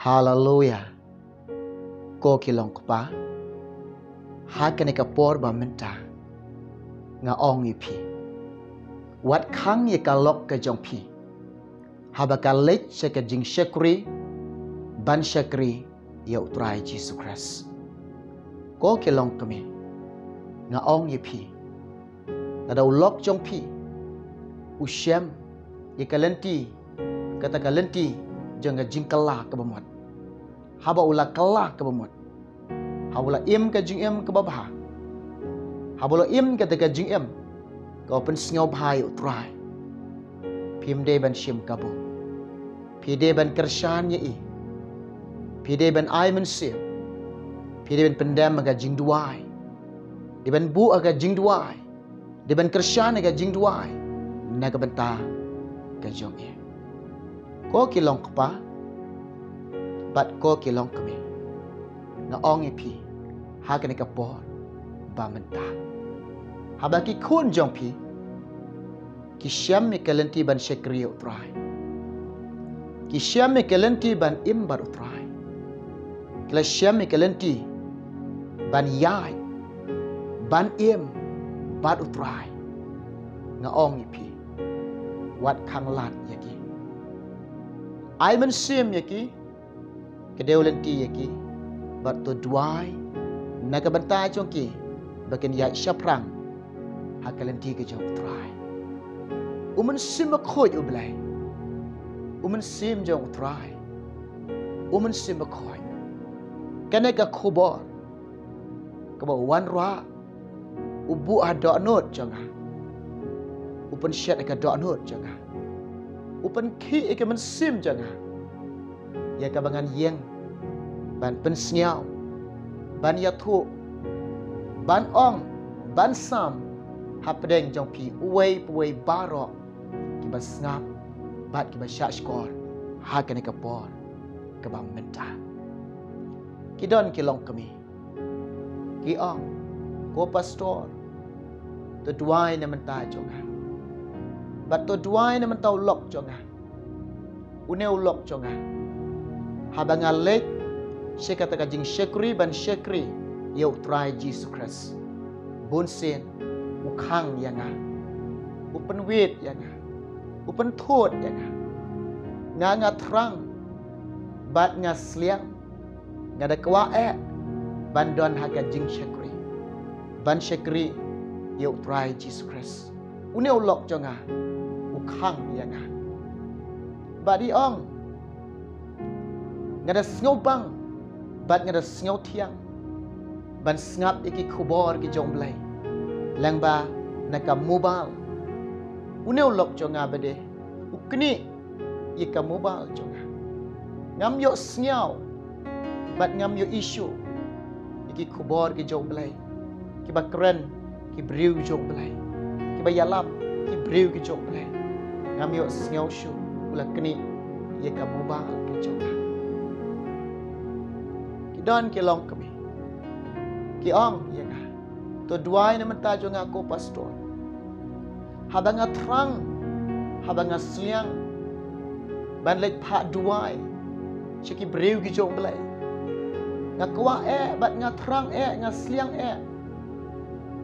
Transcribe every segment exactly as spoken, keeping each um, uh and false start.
Haleluya. Ko ki long kpa, ha kane ka por ba mynta nga ong ïa phi, wat khang ïa ka lok ka jong phi, haba ka leit sha ka jingshakri, ban shakri ïa U Trai Jisu Khrist. Ko ki long kmie, nga ong ïa phi, lada u lok jong phi u shem ïa ka lynti, kata ka lynti jong ka jingkylla kaba mut, haba u la kylla kaba mut, haba u la im ka jingim kaba bha, haba u la im kata ka jingim kaba pynsngewbha ïa U Trai, phim dei ban shim kabu. Phi dei ban kyrshan ïa i. Phi dei ban ai mynsiem. Phi dei ban pyndem ha ka jingduwai. Dei ban buh ha ka jingduwai. Dei ban kyrshan ha ka jingduwai na ka bynta ka jong i. Ko ki long kpa bad ko ki long kmie, nga ong ïa phi, ha kane ka por ba mynta, haba ki khun jong phi ki shem ïa ka lynti ban shakri ïa U Trai, ki shem ïa ka lynti ban im bad U Trai, ki la shem ïa ka lynti ban ïaid, ban im bad U Trai, nga ong ïa phi, wat khang lad ïa ki. Ai mynsiem ïa ki, kdew lynti ïa ki, bad to duwai na ka bynta jong ki, ba kin ïaid shaphrang ha ka lynti ka jong U Trai. U Mynsiem Bakhuid U Blei, U Mynsiem jong U Trai, U Mynsiem Bakhuid, kane ka khubor kaba u wanrah, u buh ha dohnud jong nga, u pynshet ha ka dohnud jong nga, u pynkhih ïa ka mynsiem jong nga, ïa kaba ngan ïeng ban pynsngew, ban ïathuh, ban ong, ban sam hapdeng jong phi uwei pa uwei baroh kiba sngap bad kiba shahshkor ha kane ka por kaba mynta. Ki don ki long kmie, ki ong, ko pastor, to duwai na bynta jong nga, bad to duwai na bynta u lok jong nga. Une u lok jong nga, haba nga leit sha kata ka jingshakri ban shakri ïa U Trai Jisu Khrist, bunsien u khang ïa nga, u pynwit ïa nga, u pynthut ïa nga. Nga, nga thrang bad nga sliang, nga da kwah eh ban don ha ka jingshakri, ban shakri ïa U Trai Jisu Khrist. Une u lok jong nga u khang ïa nga. Bad i ong, nga da sngewbang bad nga da sngewthiang ban sngap ïa ki khubor ki jong U Blei lyngba na ka mobile. Une u lok jong nga ba dei u knieh ïa ka mobile jong nga. Ngam ïohsngew bad ngam ïohi shuh ïa ki khubor ki jong U Blei, kiba kren ki briew ki jong U Blei, kiba ïalam ki briew ki jong U Blei. Ngam ïohsngew shuh, u la knieh ïa ka mobile ka jong nga. Ki don ki long kmie, ki ong ïa nga, to duwai na bynta jong nga ko pastor. Haba nga thrang, haba nga sliang ban leit phah duwai sha ki briew ki jong U Blei, nga kwah eh bad nga thrang eh, nga sliang eh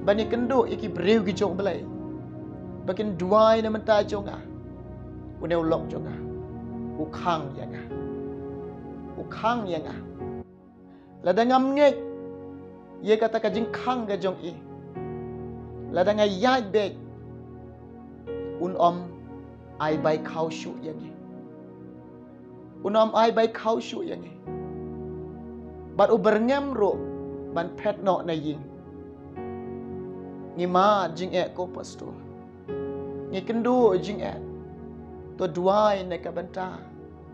ban ïakynduh ïa ki briew ki jong U Blei ba kin duwai na bynta jong nga. Une u lok jong nga u khang ïa nga, u khang ïa nga. Lada ngam ngeit ïa kata ka jingkhang ka jong i, lada nga ïaid beit, un ym ai bai khaw shuh ïa ngi, un ym ai bai khaw shuh ïa ngi. Bad u byrngem ruh ban phet noh na ïing. Ngi mad jingeh ko pastor, ngi kynduh jingeh. To duwai na ka bynta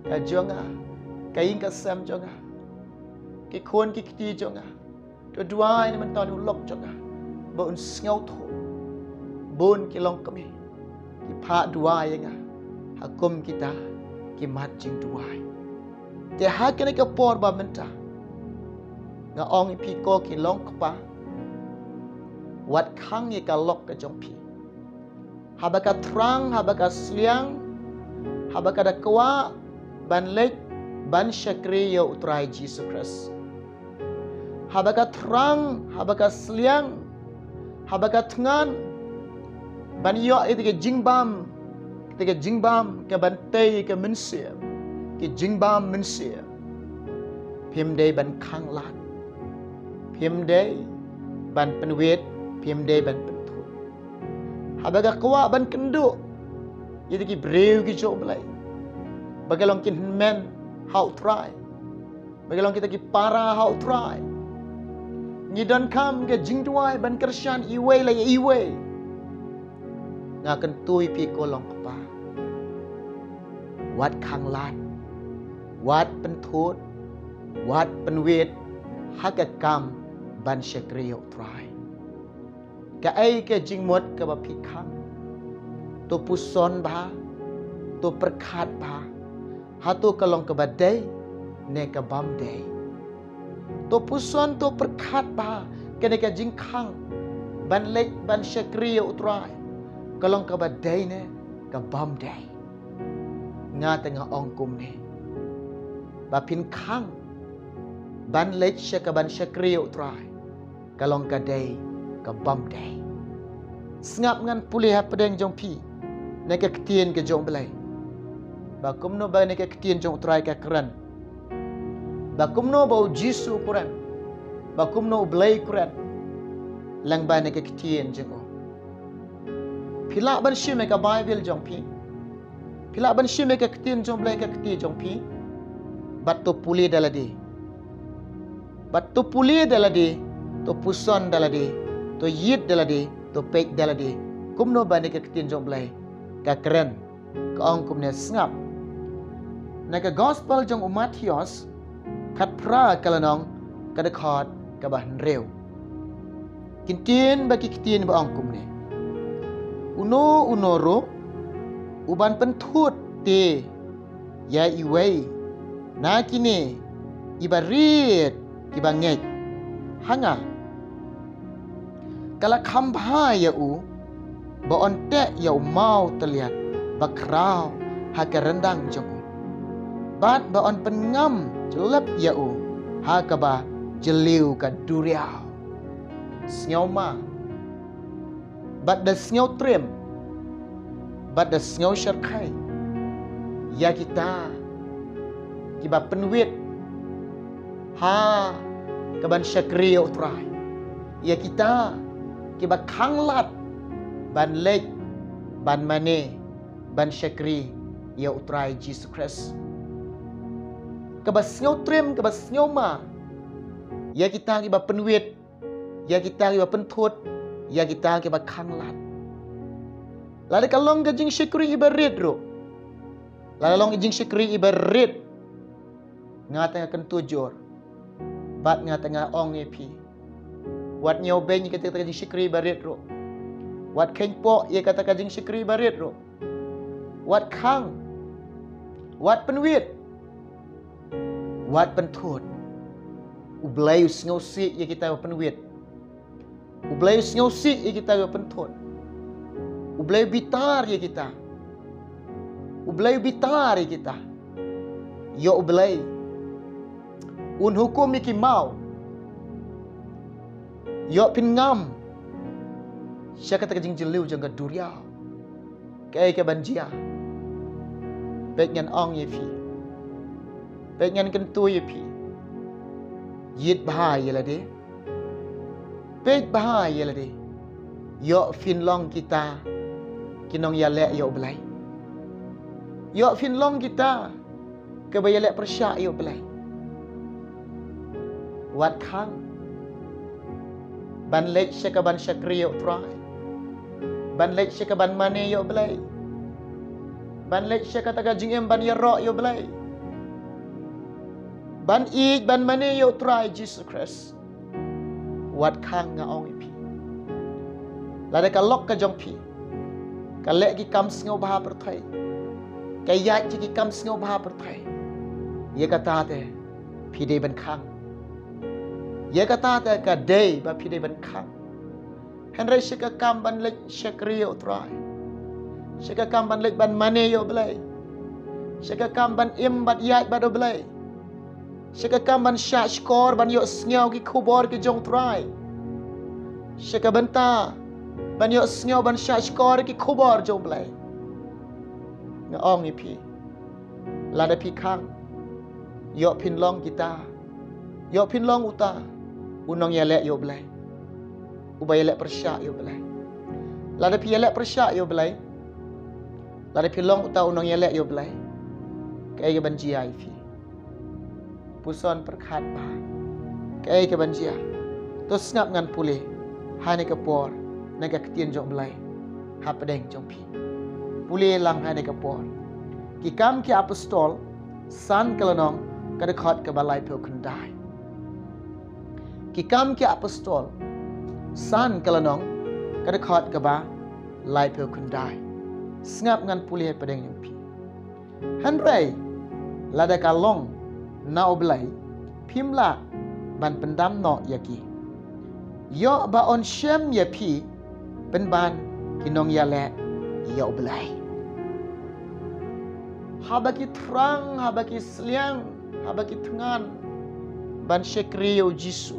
ka jong nga, ka ïing ka sem jong nga, ki khun ki kti jong nga. To duwai na bynta une u lok jong nga ba un sngewthuh. Bun ki long kmie ki phah duwai ïa nga ha kum kita ki mat jingduwai. Te ha kane ka por ba mynta nga ong ïa phi ko ki long kpa, wat khang ïa ka lok ka jong phi. Haba ka thrang, haba ka sliang, haba ka da kwah ban leit ban shakri ïa U Trai Jisu Khrist. Haba ka thrang, haba ka sliang, haba ka thngan ban ïoh ïa ka jingbam, ka jingbam ka ban tei ka mynsiem, ka jingbam mynsiem. Phim dei ban khang lad. Phim dei ban pynwit, phim dei ban pynthut. Haba ka kwah ban kynduh ïa ki briew ki jong U Blei ba ki long ki hynmen ha U Trai, ba ki long kita ki para ha U Trai. Ngi donkam ka jingduwai ban kyrshan iwei la iwei. Nga kyntu ïa phi ko long kpa, wat khang lad, wat pynthut, wat pynwit ha ka kam ban shakri ïa U Trai. Kaei ka jingmut kaba phi khang? To puson bha, to pyrkhat bha, hato ka long kaba dei ne ka bym dei? To puson, to pyrkhat bha, kane ka jingkhang ban leit ban shakri ïa U Trai, ka long kaba dei ne ka bym dei? Nga te nga ong kumne, ba phin khang ban leit sha ka ban shakri ïa U Trai, ka long ka dei ka bym dei. Sngap, ngan pule hapdeng jong phi na ka ktien ka jong U Blei, ba kumno ba na ka ktien jong U Trai ka kren, ba kumno ba U Jisu u kren, ba kumno U Blei u kren, lyngba na ka ktien jong u. Phi lah ban shim ïa ka Baibl jong phi, phi lah ban shim ïa ka ktien jong U Blei ha ka kti jong phi, bad to pule da lade, bad to pule da lade, to puson da lade, to ïeit da lade, to peit da lade, kumno ba na ka ktien jong U Blei ka kren. Ka ong kumne, sngap, na ka Gospel jong u Mathaios khatphra, ka lynnong, ka dkhot kaba hynriew. Ki ktien ba, ki ktien ba ong kumne: Uno uno ruh u ban pynthut te ïa iwei na kine i barit kiba ngeit ha nga, ka la kham bha ïa u ba un teh ïa u maw tylliat ba khraw ha ka ryndang jong u, bad ba un pynngam jyllep ïa u ha kaba jylliew ka duriaw. Sngew ma, bad da sngew triem, bad da sngew shyrkhei ïa kita kiba pynwit ha ka ban shakri ïa U Trai, ïa kita kiba khang lad ban leit ban mane ban shakri ïa U Trai Jisu Khrist. Kaba sngew triem, kaba sngew ma ïa kita kiba pynwit, ïa kita kiba pynthut, ïa kita kiba khang lad. Lada ka long ka jingshakri iba rit ruh, lada long ka jingshakri iba rit, nga te nga kyntu jur, bad nga te nga ong ïa phi, wat ñiewbeiñ ïa kata ka jingshakri iba rit ruh, wat kheiñpoh ïa kata ka jingshakri iba rit ruh, wat khang, wat pynwit, wat pynthut. U Blei u sngewsih ïa kita ba pynwit. U Blei u sngewsih ïa kita ba pynthut. U Blei u bitar ïa kita. U Blei u bitar ïa kita. Ïoh U Blei un hukum ïa ki maw, ïoh pynngam sha kata ka jingjylliew jong ka duriaw. Kaei ka ban jia? Peit, ngan ong ïa phi, peit, ngan kyntu ïa phi, ïeit bha ïa lade, peit bha ïa lade. Ïoh phin long kita ki nongïaleh ïa U Blei, ïoh phin long kita kiba ïaleh pyrshah ïa U Blei. Wat khang ban leit sha ka ban shakri ïa U Trai, ban leit sha ka ban mane ïa U Blei, ban leit sha kata ka jingim ban ïaroh ïa U Blei, ban ïeit ban mane ïa U Trai Jisu Khrist. Wat khang, nga ong ïa phi. Lada ka lok ka jong phi ka leh ki kam sngewbha pyrthei, ka ïaid ki kam sngewbha pyrthei, ïa kata te phi dei ban khang. Ïa kata te ka dei ba phi dei ban khang. Hynrei sha ka kam ban leit shakri ïa U Trai, sha ka kam ban leit ban mane ïa U Blei, sha ka kam ban im bad ïaid bad U Blei, sha ka kam ban shahshkor ban ïohsngew ki khubor ki jong U Trai, sha ka bynta ban ïohsngew ban shahshkor ki khubor jong U Blei. Nga ong ïa phi, lada phi khang, ïoh phin long kita, ïoh phin long uta u nongïaleh ïa U Blei, uba ïaleh pyrshah ïa U Blei. Lada phi ïaleh pyrshah ïa U Blei, lada phi long uta u nongïaleh ïa U Blei, kaei kaban jia ïa phi? Puson pyrkhat bha, kaei kaban jia? To sngap ngan pule ha kane ka por na ka ktien jong U Blei hapdeng jong phi. Pule lang ha kane ka por. Ki Kam ki Apostol san ka lynnong ka dkhot kaba laiphew khyndai. Ki Kam ki Apostol san ka lynnong ka dkhot kaba laiphew khyndai. Sngap ngan pule hapdeng jong phi. Hynrei lada ka long na U Blei, phim lah ban pyndam noh ïa ki. Ïoh ba yn shem ïa phi pynban ki nongïaleh ïa U Blei. Haba ki thrang, haba ki sliang, haba ki thngan ban shakri ïa U Jisu.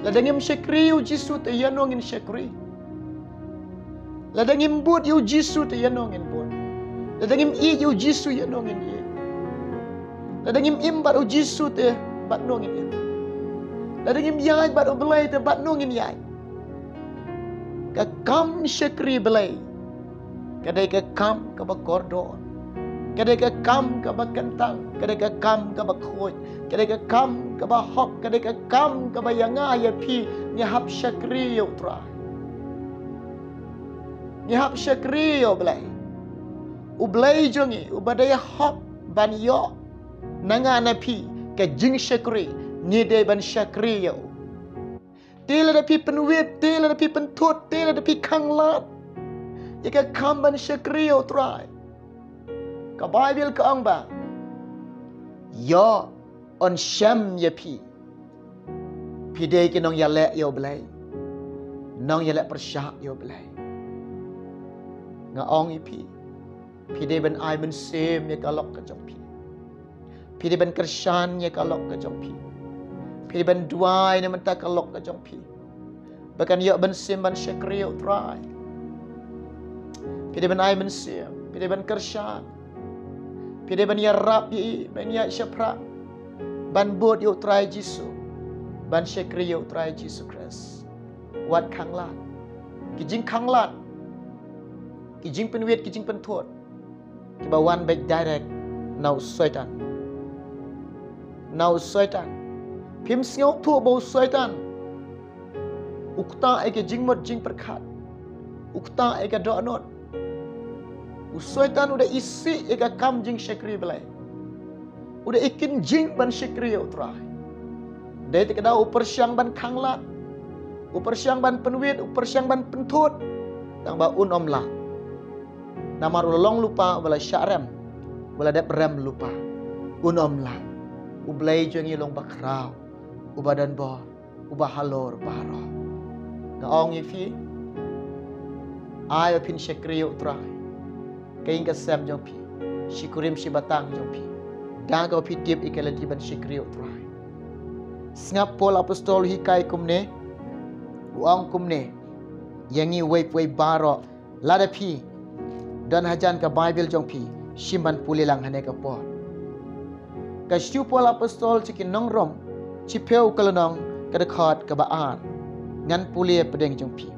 Lada ngim shakri ïa U Jisu te ïano ngin shakri? Lada ngim bud ïa U Jisu te ïano ngin bud? Lada ngim ïeit ïa U Jisu ïano ngin ïeit? Lada ngim im bad U Jisu te bad no ngin im? Lada ngim ïaid bad U Blei te bad no ngin ïaid? Ka kam shakri Blei ka dei ka kam kaba kordor, ka dei ka kam kaba kyntang, ka dei ka kam kaba khuid, ka dei ka kam kaba hok, ka dei ka kam kaba ïa nga ïa phi. Ngi hap shakri ïa U Trai. Ngi hap shakri ïa U Blei. U Blei jong ngi uba dei hok ban ïoh na nga na phi ka jingshakri, ngi dei ban shakri ïa u. Te lada phi pynwit, te lada phi pynthut, te lada phi khanglad ïa ka kam ban shakri ïa U Trai, ka Baibl ka ong ba ïoh yn shem ïa phi. Phi dei ki nongïaleh ïa U Blei, nongïaleh pyrshah ïa U Blei. Nga ong ïa phi, phi dei ban ai mynsiem ïa ka lok ka jong phi. Phi dei ban kyrshan ïa ka lok ka jong phi. Phi dei ban duwai na bynta ka lok ka jong phi, ba kan ïoh ban shim ban shakri ïa U Trai. Phi dei ban ai mynsiem, phi dei ban kyrshan, phi dei ban ïarap ïa i, ban ïaid shaphrang, ban bud ïa U Trai Jisu, ban shakri ïa U Trai Jisu Khrist. Wat khanglad. Ki jingkhanglad, ki jingpynwit, ki jingpynthut, kiba wan beit direct na u Soitan. Na u Soitan. Phim sngewthuh ba u Soitan u ktah ïa ka jingmut jingpyrkhat, u ktah ïa ka dohnud. U Soitan u da isih ïa ka kam jingshakri Blei. U da i kynjing ban shakri ïa U Trai. Dei te ka daw u pyrshang ban khanglad, u pyrshang ban pynwit, u pyrshang ban pynthut, tang ba un ym lah. Namar u la long lypa, u la shah rem, u la dep rem lypa. Un ym lah. U Blei jong ngi long ba khraw, uba don bor, uba halor baroh. Nga ong ïa phi, ai ba phin shakri ïa U Trai, ka ïing ka sem jong phi, shi kurim shi batang jong phi, da kaba phi tip ïa ka lynti ban shakri ïa U Trai. Sngap Paul Apostol u hikai kumne, u ong kumne ïa ngi uwei pa uwei baroh. Lada phi don hajan ka Baibl jong phi, shim ban pule lang hane ka por. Ka shithi u Paul Apostol sha ki nong Rom, shiphew ka lynnong, ka dkhot kaba ar. Ngan pule hapdeng jong phi.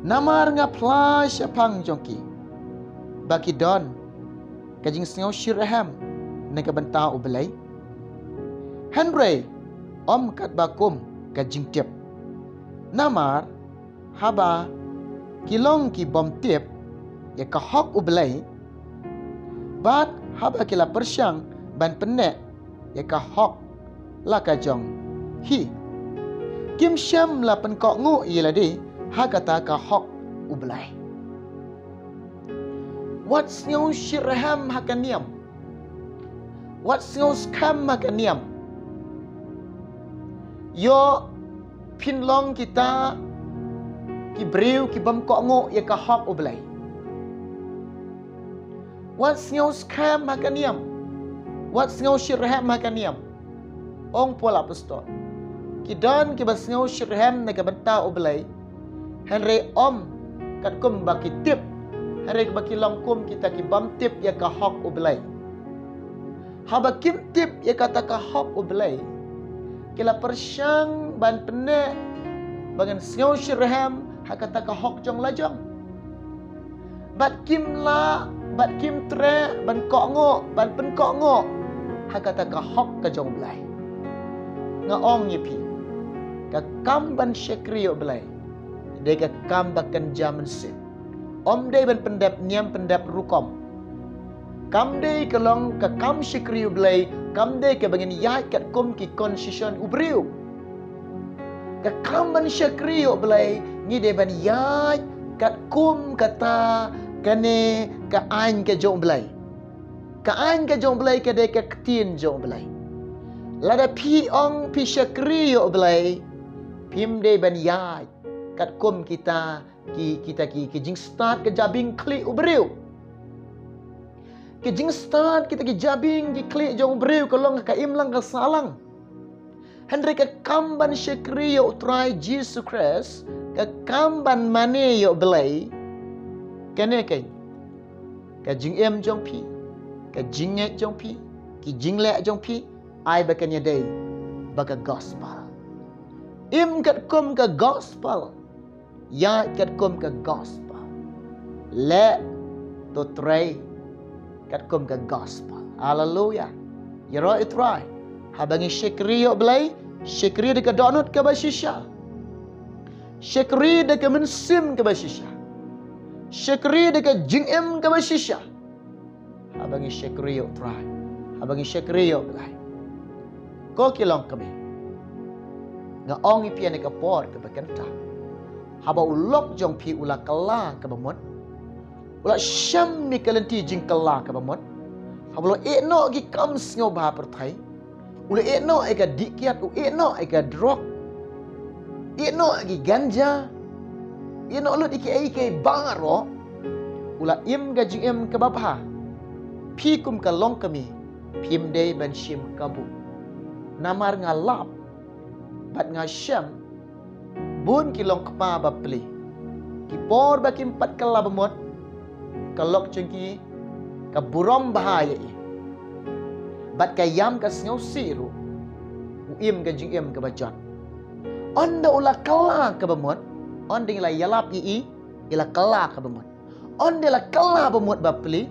Namar nga phla shaphang jong ki ba ki don ka jingsngew shitrhem na ka bynta U Blei, hynrei ym katba kum ka jingtip. Namar haba ki long ki bym tip ïa ka hok U Blei, bad haba ki la pyrshang ban pynneh ïa ka hok la ka jong hi, kim shym la pynkohnguh ïa lade ha kata ka hok U Blei. Wat sngew shitrhem ha ka niam. Wat sngew skhem ha ka niam. Ïoh phin long kita ki briew ki bym kohnguh ïa ka hok U Blei. Wat sngew skhem ha ka niam. Wat sngew shitrhem ha ka niam, ong Paul Apostol. Ki don kiba sngew shitrhem na ka bynta U Blei, hynrei ym katkum ba ki tip, hynrei ba ki long kum kita ki bym tip ïa ka hok U Blei. Haba kim tip ïa kata ka hok U Blei, ki la pyrshang ban pynneh ba ngan sngew shitrhem ha kata ka hok jong la jong. Bad kim lah, bad kim treh ban kohnguh, ban pynkohnguh ha kata ka hok ka jong U Blei. Nga ong ïa phi, ka kam ban shakri ïa U Blei dei ka kam ba kynja mynsiem. Ym dei ban pyndep niam pyndep rukom. Kam dei ka long ka kam shakri U Blei, kam dei kaba ngin ïaid katkum ki concession u briew. Ka kam ban shakri ïa U Blei, ngi dei ban ïaid katkum kata, kane ka aiñ ka jong U Blei. Ka aiñ ka jong U Blei ka dei ka ktien jong U Blei. Lada phi ong phi shakri ïa U Blei, phim dei ban ïaid katkum kita ki, kita ki, ki jingstad ka jabieng khlieh u briew. Ki jingstad kita ki jabieng ki khlieh jong u briew ka long ka imlang ka sahlang. Hynrei ka kam ban shakri ïa U Trai Jisu Khrist, ka kam ban mane ïa U Blei, kane ka, ka jingim jong phi, ka jingngeit jong phi, ki jingleh jong phi, ai ba kan ïadei bad ka gospel. Im katkum ka gospel. Ïaid katkum ka gospel. Leh, to trei katkum ka gospel. Haleluya. Ïaroh ïa U Trai. Haba ngi shakri ïa U Blei, shakri da ka dohnud kaba shisha. Shakri da ka mynsiem kaba shisha. Shakri da ka jingim kaba shisha. Haba ngi shakri ïa U Trai, haba ngi shakri ïa U Blei, ko ki longkmie, nga ong ïa phi ha kane ka por kaba kynta, haba u lok jong phi u la kylla kaba mut, u la shem ïa ka lynti jingkylla kaba mut, haba u la ïeh noh ki kam sngewbha pyrthei, u la ïeh noh ïa ka dih kiad, u ïeh noh ïa ka drok, ïeh noh ïa ki ganja, ïeh noh lut ïa kiei kiei baroh, u la im ka jingim kaba bha. Phi kum ka longkmie, phim dei ban shim kabu. Namar nga lap bad nga shem bun ki longkmie bapli, ki por ba kim pat kylla ba mut, ka lok jong ki ka burom bha ïa i, bad ka ïam ka sngewsih ruh, u im ka jingim kaba jot. Ynda u la kylla kaba mut, ynda ngi la ïalap ïa i, i la kylla kaba mut. Ynda i la kylla ba mut bapli,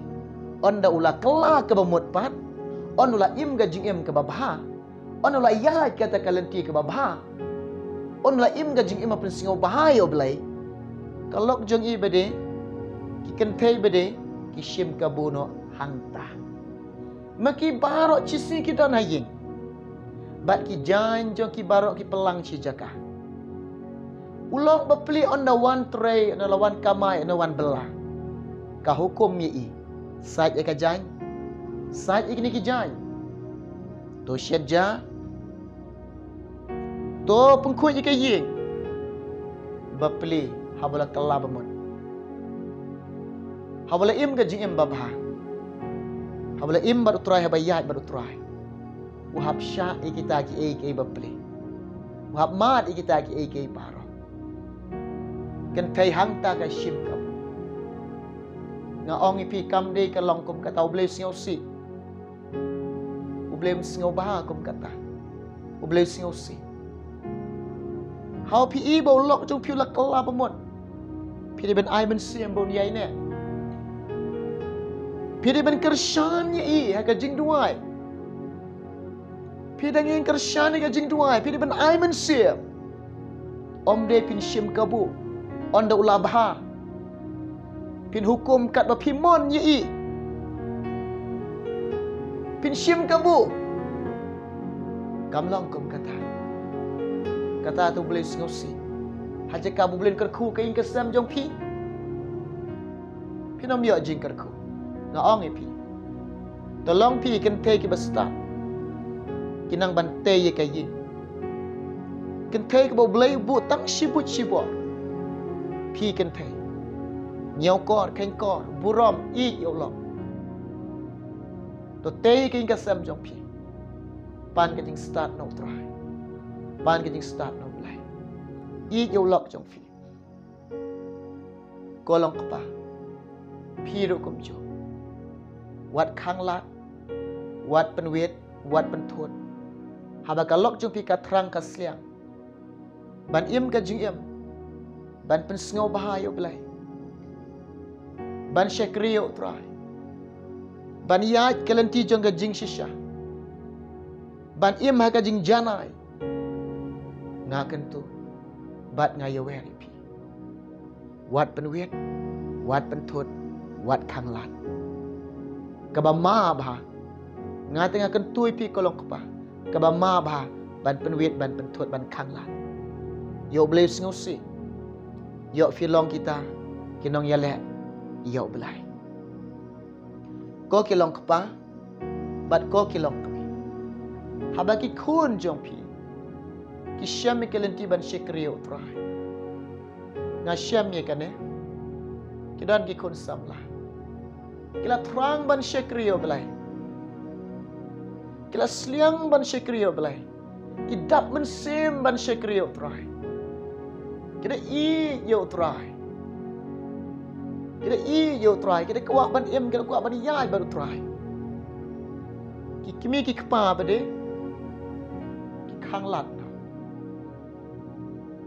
ynda u la kylla kaba mut pat, ynda u la im ka jingim kaba bha, ynda u la ïaid kata ka lynti kaba bha, ynda u la im ka jingim ba pynsngewbha ïa U Blei, ka lok jong i ba dei, ki kynthei ba dei, ki shim kabu noh hangta. Ma ki baroh shisngi ki don ha ïing, bad ki jaiñ jong ki baroh ki pynlang shi jaka. U lok bapli ynda wan trei, ynda la wan kamai, ynda wan bylla, ka hukum ïa i, sait ïa ka jaiñ, sait ïa kine ki jaiñ. To shet ja, to pynkhuid ïa ka ïing. Bapli, haba la kylla ba mut, haba la im ka jingim ba bha, haba la im bad U Trai, haba ïaid bad U Trai, u hap shah ïa kita kiei kiei bapli, u hap mad ïa kita kiei kiei baroh. Kynthei hangta ka shim kabu. Nga ong ïa phi, kam dei ka long kum kata. U Blei u sngewsih. U Blei um sngewbha kum kata. U Blei u sngewsih. Haba phi i ba u lok jong phi u la kylla ba mut, phi dei ban ai mynsiem ba un ïaineh. Phi dei ban kyrshan ïa i ha ka jingduwai. Phi dang ïeng kyrshan ïa ka jingduwai, phi dei ban ai mynsiem. Ym dei phin shim kabu ynda u la bha, phin hukum katba phi mon ïa i. Phin shim kabu. Kam long kum kata. Kata to U Blei u sngewsih. Ha jaka ba U Blei un kyrkhu ka ïing ka sem jong phi, phin ym ïoh jingkyrkhu. Nga ong ïa phi, to long phi kynthei kiba stad, ki nang ban tei ïa ka ïing. Kynthei kaba U Blei u buh tang shi buit shi bor. Phi kynthei, ñiewkor, kheiñkor, burom, ïeit ïa u lok. To tei ka ïing ka sem jong phi. Pan ka jingstad na U Trai. Pan ka jingstad na U Blei. Ïeit ïa u lok jong phi. Ko long kpa, phi ruh kumjuh. Wat khanglad, wat pynwit, wat pynthut. Haba ka lok jong phi ka thrang ka sliang, ban im ka jingim, ban pynsngewbha ïa U Blei, ban shakri ïa U Trai, ban ïaid ka lynti jong ka jingshisha, ban im ha ka jingjanai, nga kyntu bad nga ïawer ïa phi. Wat pynwit, wat pynthut, wat khanglad. Kaba ma bha, nga te nga kyntu ïa phi ko long kpa, kaba ma bha ban pynwit, ban pynthut, ban khanglad. Ïa U Blei u sngewsih. Ïoh phi long kita ki nongïaleh ïa U Blei. Ko ki long kpa bad ko ki long kmie, haba ki khun jong phi ki shem ïa ka lynti ban shakri ïa U Trai, nga shem ïa kane, ki don ki khun samla, ki la thrang ban shakri ïa U Blei, ki la sliang ban shakri ïa U Blei, ki dap mynsiem ban shakri ïa U Trai. Ki da ïeit ïa U Trai. Ki da ïeit ïa U Trai. Ki da kwah ban im, ki da kwah ban ïaid bad U Trai. Ki kmie ki kpa ba dei, ki khanglad noh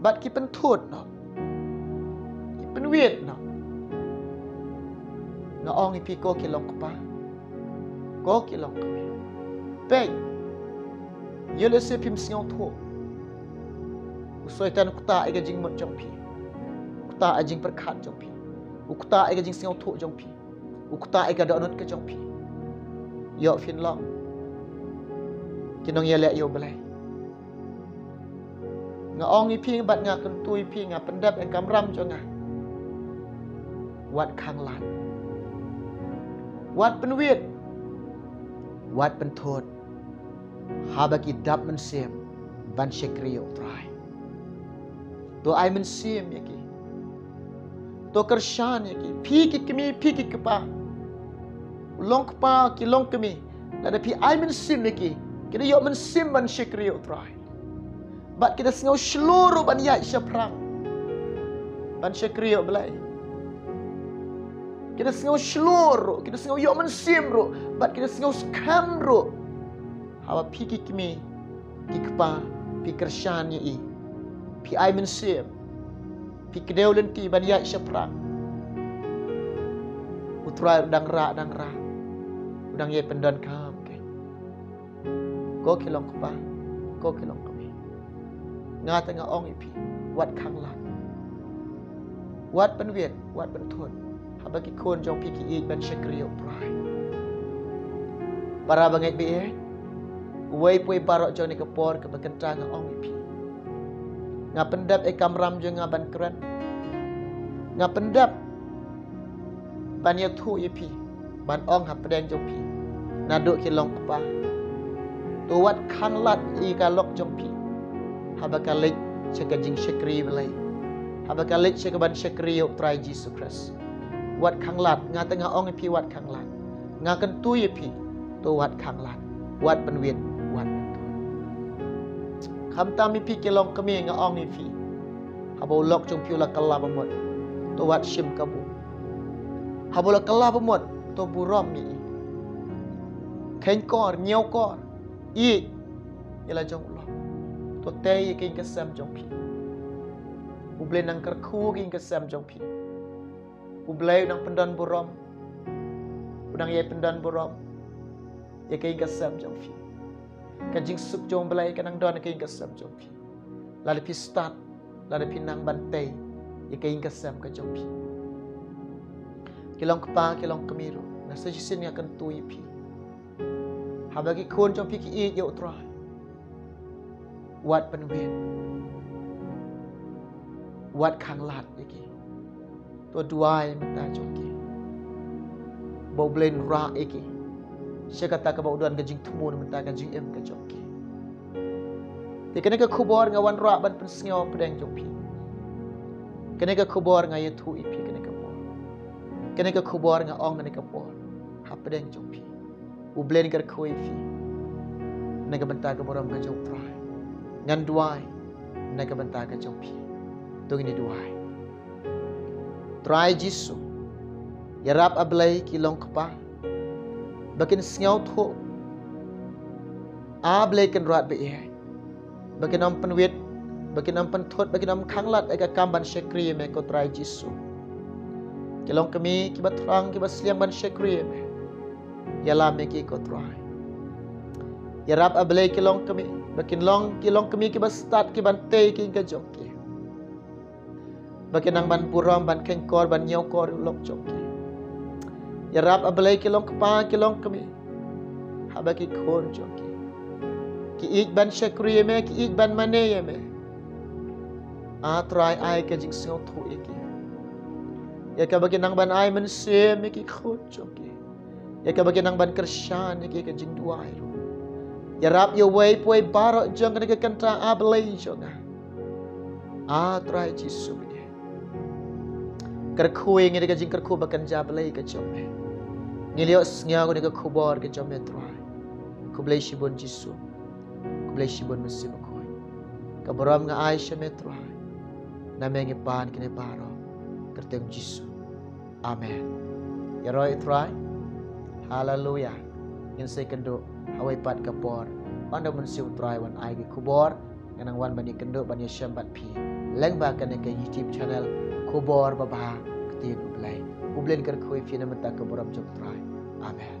bad ki pynthut noh, ki pynwit noh. Nga ong ïa phi ko ki long kpa, ko ki long kmie, peit, ïoh lehse phim sngewthuh, u Soitan u ktah ïa ka jingmut jong phi, u ktah ïa ka jingpyrkhat jong phi, u ktah ïa ka jingsngewthuh jong phi, u ktah ïa ka dohnud ka jong phi. Ïoh phin long ki nongïaleh ïa U Blei. Nga ong ïa phi bad nga kyntu ïa phi, nga pyndep ïa ka kamram jong nga. Wat khanglad. Wat pynwit. Wat pynthut. Haba ki dap mynsiem ban shakri ïa U Trai, to ai mynsiem ïa ki. To kyrshan ïa ki. Phi ki kmie, phi ki kpa, long kpa ki long kmie, lada phi ai mynsiem ïa ki, ki da ïoh mynsiem ban shakri ïa U Trai. Bad ki da sngew shlur ruh ban ïaid shaphrang ban shakri ïa U Blei. Ki da sngew shlur ruh, ki da sngew ïoh mynsiem ruh, bad ki da sngew skhem ruh. Haba phi ki kmie ki kpa, phi kyrshan ïa i, phi ai mynsiem, phi kdew lynti ban ïaid shaphrang, U Trai u dang rah, dang rah, u dang ïai pyndonkam kein. Ko ki long kpa, ko ki long kmie, nga te nga ong ïa phi, wat khanglad. Wat pynwit, wat pynthut, haba ki khun jong phi ki ïeit ban shakri ïa U Trai. Para bangeit ba ïeit, uwei pa uwei baroh jong kane ka por kaba kynta nga ong ïa phi, nga pyndep ïa ka kamram jong nga ban kren. Nga pyndep ban ïathuh ïa phi, ban ong hapdeng jong phi, naduh ki long kpa, to wat khanglad ïa ka lok jong phi haba ka leit sha ka jingshakri Blei, haba ka leit sha ka ban shakri ïa U Trai Jisu Khrist. Wat khanglad, nga te nga ong ïa phi, wat khanglad. Nga kyntu ïa phi, to wat khanglad, wat pynwit, wat pynthut. Khamtam ïa phi ki long kmie, nga ong ïa phi, haba u lok jong phi u la kylla ba mut, to wat shim kabu. Haba u la kylla ba mut, to burom ïa i. Kheiñ kor, ñiew kor, ïeit ïa la jong u lok. To tei ïa ka ïing ka sem jong phi. U Blei u nang kyrkhu ïa ka ïing ka sem jong phi. U Blei u nang pyndon burom, u nang ïai pyndon burom ïa ka ïing ka sem jong phi. Ka jingsuk jong U Blei ka nang don ha ka ïing ka sem jong phi, lada phi stad, lada phi nang ban tei ïa ka ïing ka sem ka jong phi. Ki long kpa, ki long kmie ruh, nga sa shisien nga kyntu ïa phi, haba ki khun jong phi ki ïeit ïa U Trai, wat pynwit, wat khanglad ïa ki. To duwai mynta jong ki, ba U Blei un rah ïa ki sha kata kaba u don ka jingthmu na ka bynta ka jingim ka jong ki. Te kane ka khubor nga wanrah ban pynsngew hapdeng jong phi. Kane ka khubor nga ïathuh ïa phi kane ka por. Kane ka khubor nga ong kane ka por hapdeng jong phi. U Blei un kyrkhu ïa phi na ka bynta ka burom ka jong U Trai. Ngan duwai na ka bynta ka jong phi. To ngin ïa duwai. Trai Jisu, ïarap A Blei ki long kpa ba kin sngewthuh, A Blei Kynrad ba ïeit, ba kin ym pynwit, ba kin ym pynthut, ba kin ym khang lad ïa ka kam ban shakri ïa me, ko Trai Jisu. Ki long kmie kiba thrang, kiba sliang ban shakri ïa me. Ïalam ïa ki, ko Trai. Ïarap A Blei ki long kmie ba kin long, ki long kmie kiba stad, kiban tei ïa ki jong ki, ba kin nang ban burom, ban kheiñkor, ban ñiewkor ïa u lok jong ki. Ïarap A Blei ki long kpa, ki long kmie, haba ki khun jong ki ki ïeit ban shakri ïa me, ki ïeit ban mane ïa me. A Trai, ai ka jingsngewthuh ïa ki, ïa kaba kin nang ban ai mynsiem ïa ki khun jong ki, ïa kaba kin nang ban kyrshan ïa ki ha ka jingduwai ruh. Ïarap ïa uwei pa uwei baroh jong kane ka kynta, A Blei jong nga. A Trai Jisu, kyrkhu ïa ngi da ka jingkyrkhu ba kynja blei ka jong me. Ngi la ïohsngew ïa ka khubor ka jong me, Trai. Khublei shibun, Jisu. Khublei shibun, Mynsiem Bakhuid. Ka burom nga ai sha me, Trai. Na me ngi pan kine baroh, ha ka kyrteng Jisu. Amen. Ïaroh ïa U Trai. Haleluia. Ngin sa ïakynduh ha kawei pat ka por, ynda U Mynsiem U Trai un ai ki khubor. Ngan nang wan ban ïakynduh, ban ïashem bad phi lyngba kane ka YouTube channel, Khubor Babha Ktien U Blei. U Blei un kyrkhu ïa phi na ka bynta ka burom jong U Trai. Amen.